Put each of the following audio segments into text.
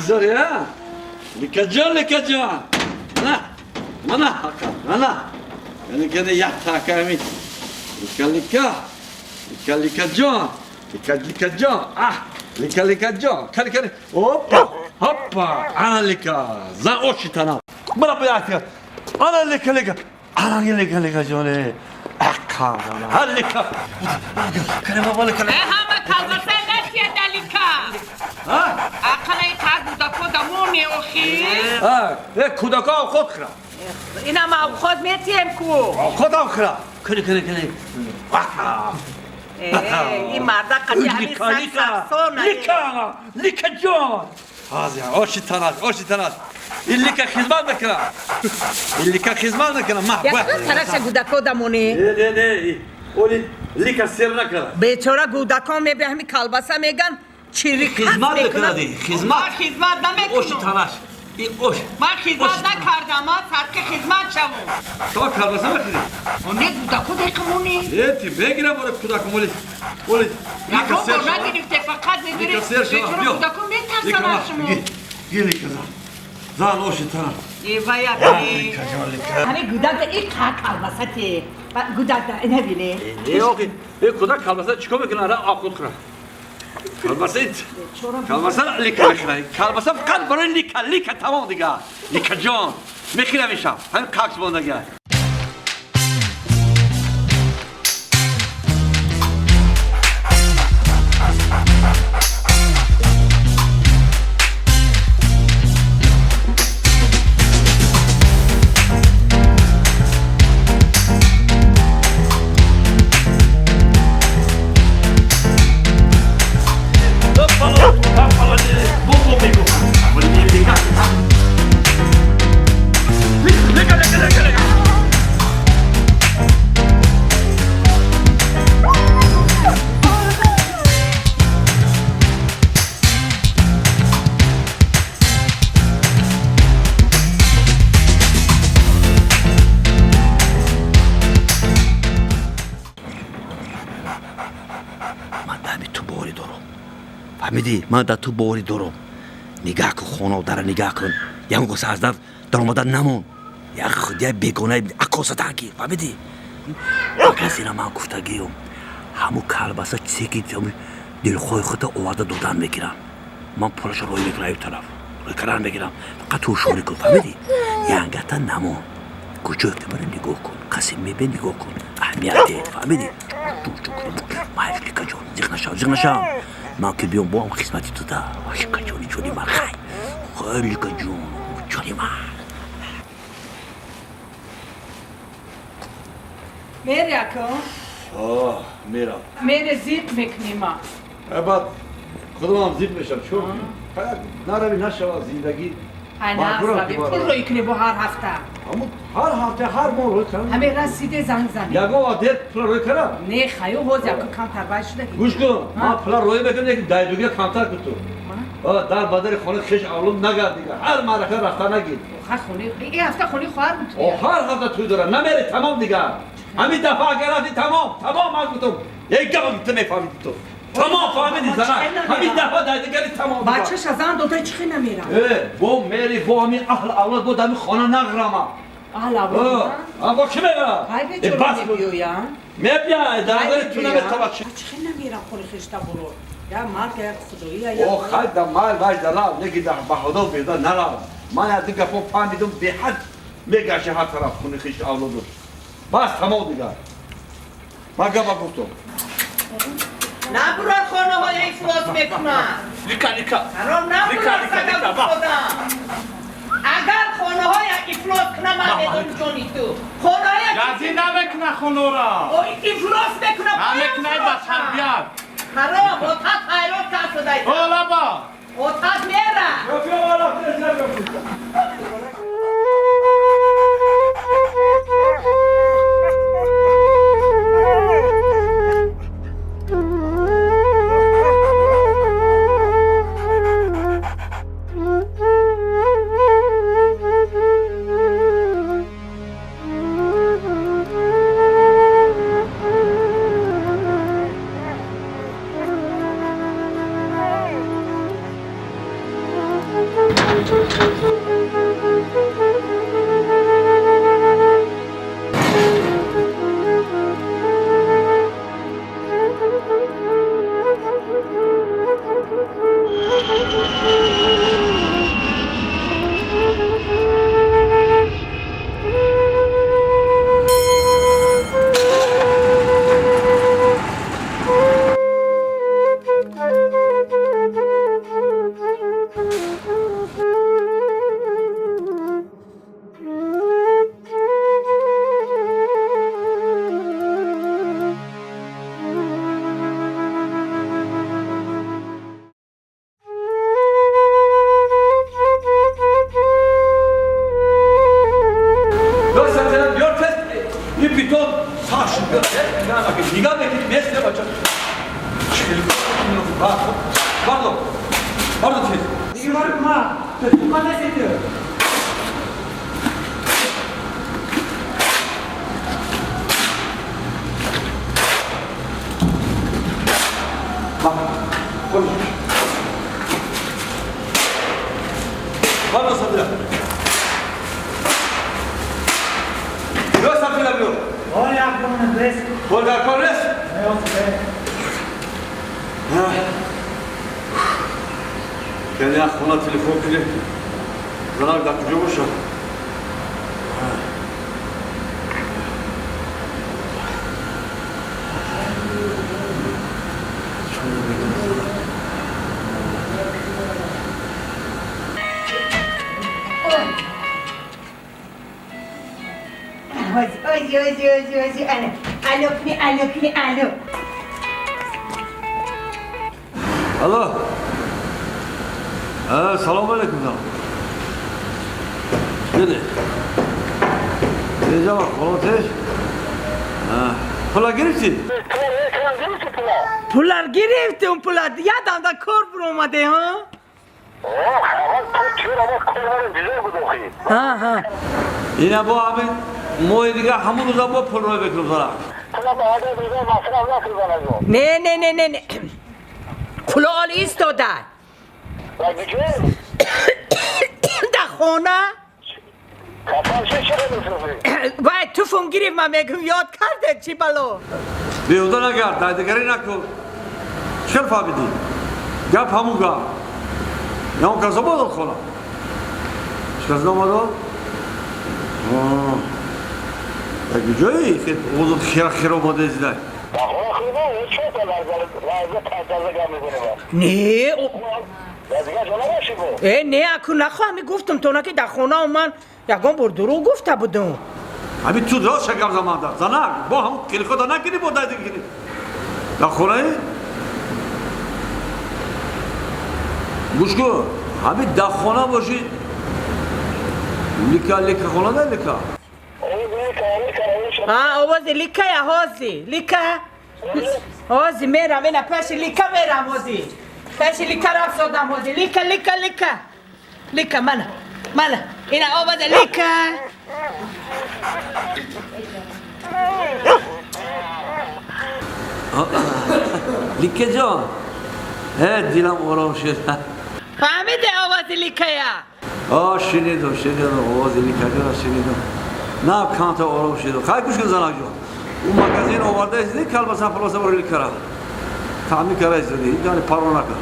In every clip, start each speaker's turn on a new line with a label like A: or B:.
A: дорӣ, а? Лика ҷон, Лика ҷон. Мана, мана, ака, мана. Яъне кани як така ами. Лика, Лика. Лика, Лика ҷон. Лика, Лика ҷон. А, Лика, Лика ҷон. Кани, кани. Опа, опа. Ана Лика. Зан оши тана. Мана бо як. Ана Лика, Лика. Ана Лика, Лика ҷоне. Ака, ана Лика. Кани баба Лика.
B: Ҳама колбаса натия Лика.
A: А?
B: Ақалаи қа гудако дамоне охи.
A: А, кудако овқот хӯрад.
B: Инам овқот метием ку.
A: Овқот ҳам хӯрад. Кани, кани, кани.
B: Ин марда қати ҳамин саг сарсона.
A: Лика, Лика ҷон. Ҳозир, оши танаш, оши танаш. Ин Лика хизмат мекунад. Ин Лика хизмат мекунад. Ма,
B: Як тараша гудако дамоне.
A: Не, не, не. Оли Лика сер накунад.
B: Бечора гудако мебе ҳами колбаса меган чирикат
A: Хизмат мекунад, хизмат.
B: Ман хизмат
A: Оши
B: намекунам.
A: танаш. Ин ош.
B: Ман хизмат накардам, ман садқи хизмат шавам.
A: Шумо колбаса мехӯред?
B: Не, гудако декамоне.
A: Э, ти бегира бора кудако моли. Оли Лика
B: Ягон
A: сер
B: бор
A: шавад.
B: нагирифте, фақат мегири.
A: Лика сер шавад.
B: Бечора
A: Биё.
B: гудако
A: Лика
B: метарсанд
A: ма.
B: аз шумо.
A: Ги, Лика зан. Зан оши танаш.
B: Эвая.
A: Лика ҷон, Лика.
B: Ҳами гудак да и қа колбаса те. Гудак да набине.
A: Не, охи, э, кудак колбаса чикор мекунад? Ра овқот хӯрад. Колбаса колбаса Лика мехӯрад. Колбаса фақат барои Лика, Лика тамом дигар. Лика ҷон, мехӯрам ишам. Ҳамин какс мондагӣ. Лика, Лика, Лика, Лика. Ман дами ту боварӣ дорам, фаҳмидӣ? Ман дар ту боварӣ дорам. Нигаҳ кун, хонодара нигаҳ кун, ягон каса аз дар даромада намон, як худ як бегонаи акосатан гир, фаҳмидӣ? Магазина ман гуфтагиюм, ҳамун калбаса чизе ки дилхоҳи худта оварда додан мегирам, ман пулашо рӯй мекунам, аю тараф рӯй кардан мегирам. Фақат ту ҳушёрӣ кун, фаҳмидӣ? Янгата намон, куҷое ки бара нигоҳ кун, касе мебе нигоҳ кун, аҳамият деҳ, фаҳмидӣ? Майш, Лика ҷон, зиқ нашав, зиқ нашав. Ман ки биём, боам хизмати ту да. Лика ҷони, ҷони ман, хай хай, Лика ҷон, ҷони ман.
B: Мери ако?
A: Оҳ, мерам.
B: Мере, зиқ мекунӣ ма.
A: Баъд худам зиқ мешам. Чор нарави нашавад зиндагӣ.
B: Ай, пул рӯй кунӣ бо ҳар ҳафта.
A: Ҳар ҳафта, ҳар моҳ рӯй кардам.
B: Ҳаме расиде, занг зани.
A: Ягон вақт дер пула рӯй кардам?
B: Не, хаю ҳоз яку камтар вай шуда.
A: Гӯш кун, ман пула рӯй мекунам, лекин дайдугия камтар кун ту. Дар бадари хонаи хеш авлод нагард дигар, ҳар маърака рафта нагир.
B: Ин ҳафта хонаи хоҳар.
A: Ҳар ҳафта тӯй дорад, намери, тамом дигар. Ҳамин дафъа агар рафти, тамом, тамом. Ман гуфтам, як гапа гуфта мефаҳмиди ту, тамом, фаҳмиди, занак? Ҳамин дафъа дайдигари, тамом.
B: Бачаша зан дода, чихе намерам?
A: Бо мери, бо ҳамин аҳл авлод, бо дами хона нағрама.
B: Аҳл авлод?
A: Бо ки мебарад? Мебия, дар назари ту наметавад.
B: Чихе намерам хони хешта було? Я марг, як худои.
A: О, хай, да мал важ да рав, лекин да ба худо беда нарав. Ман як ду гапо фаҳмидум, беҳад мегашти ҳар тараф хуни хеш авлоду. Бас, тамом дигар. Ман гапа гуфтум.
B: Набурад, хонаҳоя ифлос мекунад.
C: Лика, Лика.
B: Ҳаром набурад, сага худам. Агар хонаҳоя ифлос кунам, ман медонам ҷони ту. Хонаҳоя
C: Газӣ намекуна хонора.
B: Ифлос мекунам.
C: Намекунай, ба тарбият.
B: Ҳаром, отат ҳайрон касудай.
C: О, лаба.
B: Отат мера.
D: خیلی بردار بردار تیز
B: دیگه بارو ما تو نسیتو
D: بردار صدره لو سفينة بلو ولا كورنس كان يا خونا تليفون كده زنار داك جوشة
B: اوزي اوزي اوزي اوزي انا الو كني الو كني الو
D: الو سلام علیکم جناب بله اینجا خلاصش پولا گرفتی؟
B: پولا گرفتم پولا یادم دا کار بر اومده ها ها ها
D: اینا با همین موی دیگه همون روزا با پول رو بکنم زارا
B: نه نه نه نه نه پولا آل ایستاده در خونه باید توفون گرفت من میگم یاد کرده چی بلو
D: بیهوده نگرد دایدگری نکن چرا فهمیدی؟ گپ همون گپ یا اون کسا باداد خونه چه کس نامداد؟ یک جایی که اوضاع خیر خیر اومده زیده
B: نه ای نه اکو نخواهم گفتم تو نه که در خونه من یکان بار دروغ گفته بودم
D: همین تو راست شکم زمان دار زنک با هم خیلی خدا نکنی با دایدگری کنی در خونه گوش کن همین در خونه باشی لیکا لیکا خونه ده لیکا
B: ها آواز لیکا یا هازی لیکا هازی میرم اینا پیش لیکا میرم هازی پیش لیکا رفت سادم هازی لیکا لیکا لیکا لیکا منه منه اینا آواز لیکا
D: لیکا جان دلم آرام شد
B: فهمیده آواز لیکا یا
D: آه شنیدم شنیدم آواز لیکا جان شنیدم نه کانتا آرام شدم خیلی گوش کن زنک جان اون مگازین آورده ازدی کلباسا پلاسا برو لیکا را تعمیر کرده ازدی یعنی پروا نکن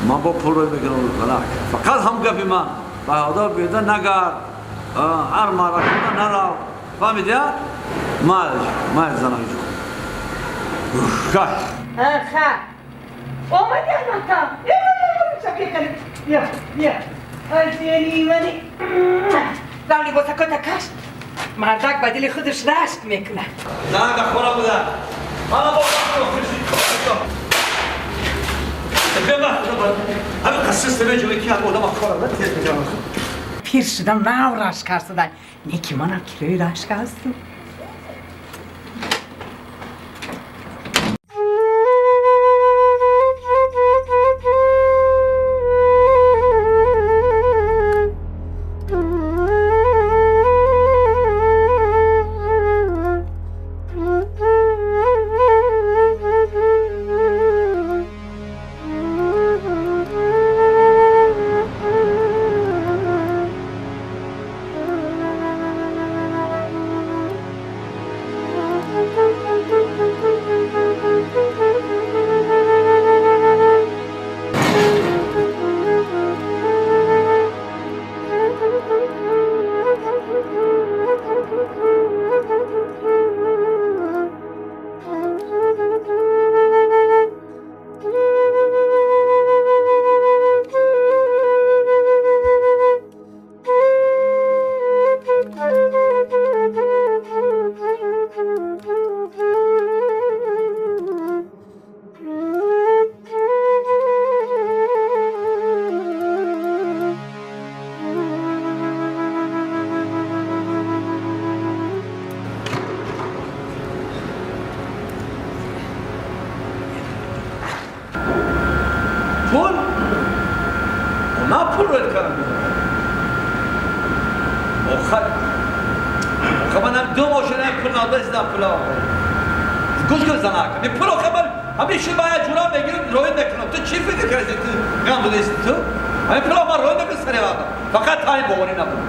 D: من با پول رو بگیرم فقط هم گپی من با آدم بیده نگرد هر معرکه نرو فهمیدی مال مال زنک جان خیر
B: خیر اومدی من تا بیا بیا ازینی منی رم لباسکات کش مردک به دل خودش رشک میکنه
D: نه در خونه بوده من با همین قصه سه جوی که آدم کارم نه تیز میکنم
B: پیر شدم نه رشک هستم نیکی منم کیلوی رشک هستم
D: Пул? Ман пул роид кардам. Охир охир манам ду мошина пул надостам пул. Гӯш кун занак. Ми пул охир ман ҳамин шуд ман як ҷура мегирам роид мекунам. Ту чӣ фикр кардӣ ту гам будисти ту? Ҳамин пул ман роид мекунам сари вақт. Фақат тани боварӣ набуд.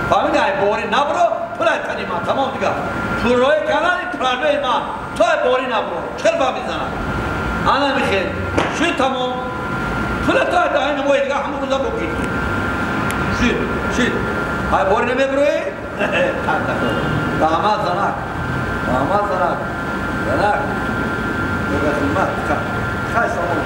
D: Фаҳмидӣ? Ай боварӣ набуро пул ай тани ман тамом дигар. Пул роид кардан ин проблеми ман. Ту ай боварӣ набуро. Чӣ фаҳмидӣ занак? Ана михел. Шуд тамом. Пул ту ай даҳани мои дигар ҳама рӯза богир. Шуд, шуд. Ай боварӣ намебуроӣ? Раҳмат занак. Раҳмат занак. Занак. Хидмат. Хай салом.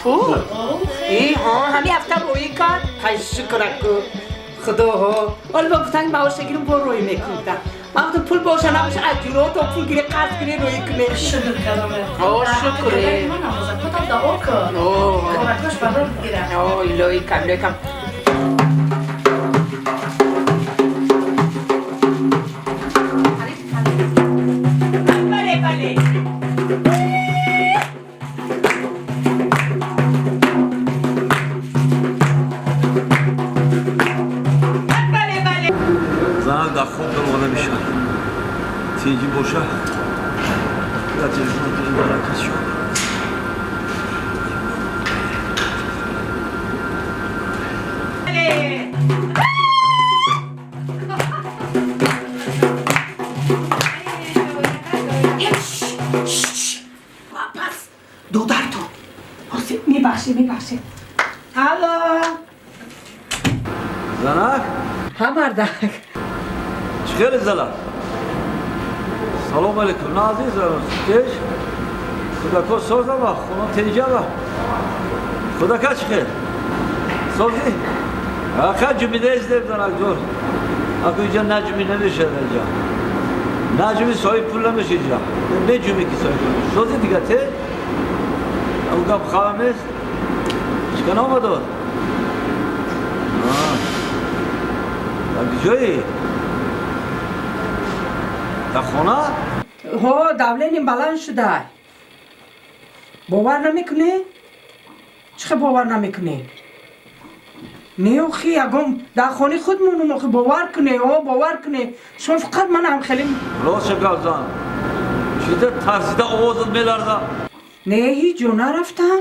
B: پول؟ ای ها همین هفته روی کرد خیلی شکرک خدا ها حالا با گفتن معاش نگیرم با روی میکنم من گفتم پول باشه نباشه از جورا تا پول گیره قرض گیره روی کنه
E: شکر کردم
B: آه شکره
E: من خودم دعا کن کمکاش برات بگیرم
B: آه الهی کم الهی کم بله بله
D: زنم در خواب دارم نمیشم تینجی باشه یا تلفن تلفن برکت شد
B: پس دو در تو میبخشی میبخشی هلو
D: زنک
B: ها مردک
D: خیلی زلال سلام علیکم نازی زلال تیش خدا کو سوزا با خدا تیجا با خدا کاش خیر سوزی آخر جمیده است زنک جور اگه اینجا نجمی نمیشه اینجا نجمی سایه پول نمیشه اینجا نجمی کی سایه پول سوزی دیگه ته او گپ خواهم است چیکار آمد آه جایی در خانه؟
B: ها давление баланд шуда. Бовар намекунӣ? Чӣ бовар намекунӣ? Не охи ягон дар хонаи худ монум охи бовар кунӣ, о бовар кунӣ. Шумо фақат ман ҳам хеле
D: рост гап зан. Чида тарсида овозат меларза.
B: Не ҳеҷ ҷо нарафтам.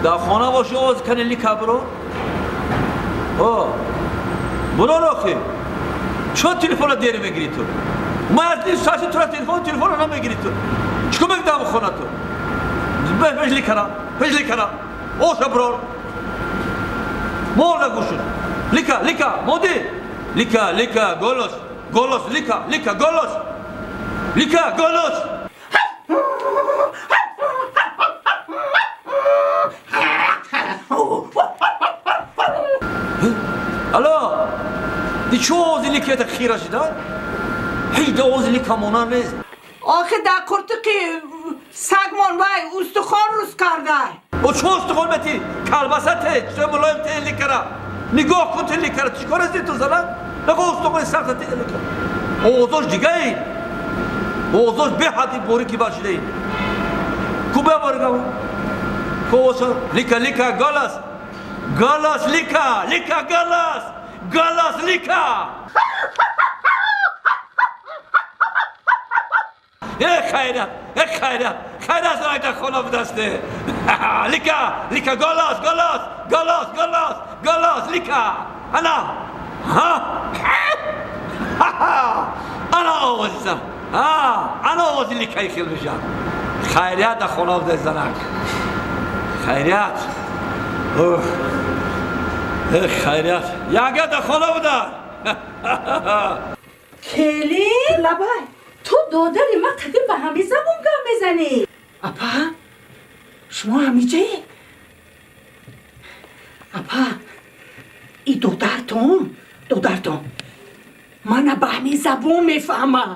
D: Дар хона боши овоз кани лика биро. О бурор охи. Чо телефона дери мегири ту? Ман аз ним соати тура телефона намегири ту. Чико мегдам хона ту? Бежли кара, бежли кара. Оша брор. Морда гӯшуш. Лика, лика, моди. Лика, лика, голос, голос, лика, лика, голос. Лика, голос. Алло. Ди чо овози ликията хира шида? Ҳеҷ да овози лика монанд нест.
B: Охи дар қуртуқи сагмон вай устухон рӯз кардай.
D: О чо устухон мети? Калбаса те, чо мулоим те ликара. Нигоҳ кун те ликара. Чӣ кор ҳасти ту занак? Нагоҳ устухони сахта те ликара. Овозош дигаи. Овозош беҳадди борики башидаи. Ку бебаргав? Ку овозо? Лика, лика, голос. Голос, лика, лика, голос. Голос, лика. Э хайрат, э хайрат, хайрат занак дар хона будасте. Лика, лика, голос, голос, голос, голос, голос, лика. Ана. Ҳа? Ана овози зан. Ана овози ликаи хел мешавад. Хайрият дар хона будаст занак. Хайрият. Ох. Эх, хайрият. Яга дар хона буда.
B: Келин лабай.
F: Ту додари ма қадим ба ҳамин забон гап мезанӣ.
B: Апа, шумо ҳамиҷае? Апа, и додартон, додартон мана ба ҳамин забон мефаҳма.